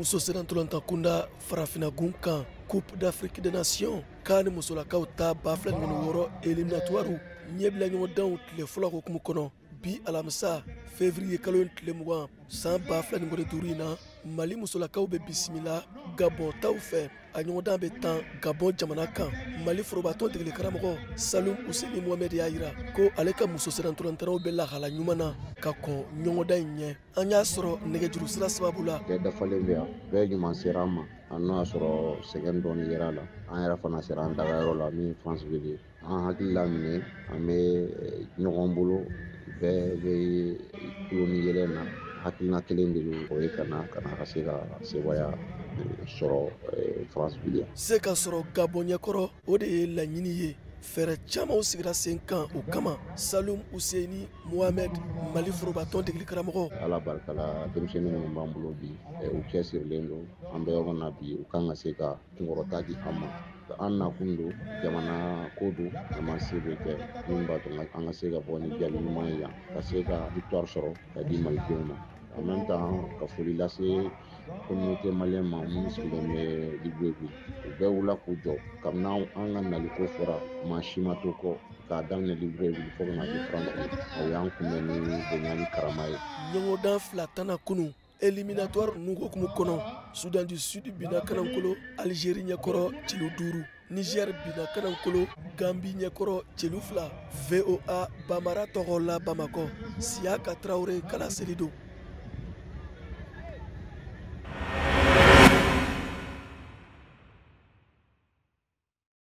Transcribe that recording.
Muso sennantolatan kunda, farafinagun kan, Coupe d'Afrique des Nations k'a ni musolakaw ta 2026 éliminatoire ɲɛbila ɲɔgɔndanw tile fɔlɔ hukumu kɔnɔ, bi alamisa, février kalo in tile 20, san 2025 in na, Mali musolakaw bɛ bisimila Gabɔn taw fɛ. A ɲɔgɔndan bɛ tan Gabɔn jamana kan. Mali forobatɔn degeli karamɔgɔ Salum Useni Mohamɛd y'a yira ko ale ka muso sennantolatannaw bɛ lahala ɲuman na ka kɔn ɲɔgɔndan in ɲɛ. An y'a sɔrɔ nɛgɛjuru sira sababu la. Bɛɛ dafalen bɛ yan, bɛɛ ɲuman sera an ma. An n'o y'a sɔrɔ sɛgɛn dɔɔni yera a la, an yɛrɛ fana sera an dagayɔrɔ la min ye Franceville ye. An hakili la minɛ, an bɛ ɲɔgɔn bolo, bɛɛ bɛ tulo ni yɛlɛ na. Hakilina kelen de don, o ye ka na ka na ka se ka sebaaya sɔrɔ Franceville. Se ka sɔrɔ Gabɔn ɲɛkɔrɔ, o de ye laɲini ye. Fɛɛrɛ camanw sigira sen kan o kama. Salum Useni Mohamɛd, Mali forobatɔn degeli karamɔgɔ. Ala barika la, denmisɛnnin minnu b'an bolo bi, u cɛsirilen don. An bɛ yɔrɔ na bi, u kan ka se ka kunkɔrɔta di an ma. An nakun don, jamana ko don, an ma se bɛ kɛ min b'a to an ka se ka bɔ ni jaabi ɲuman ye yan, ka se ka victoire sɔrɔ ka di malidenw ma. En même temps, ka foli lase communauté malienne ma minnu sigilen bɛ Libreville. U bɛɛ wulila k'u jɔ kabini an ka naliko fɔra, maa si ma to kɔ, k'a daminɛ Libreville fo ka na se France. O y'an kunbɛn ni bonya ni karama ye. Ɲɔgɔndan fila tanna kunun éliminatoire ninnu hukumu kɔnɔ. Soudan du Sud binna Kanankolo Algérie ɲɛkɔrɔ celu 5, Niger binna Kanankolo Gambi ɲɛkɔrɔ celu 2. VOA Bamara tɔgɔ la, Bamakɔ, Siyaka Tarawele kala seli don.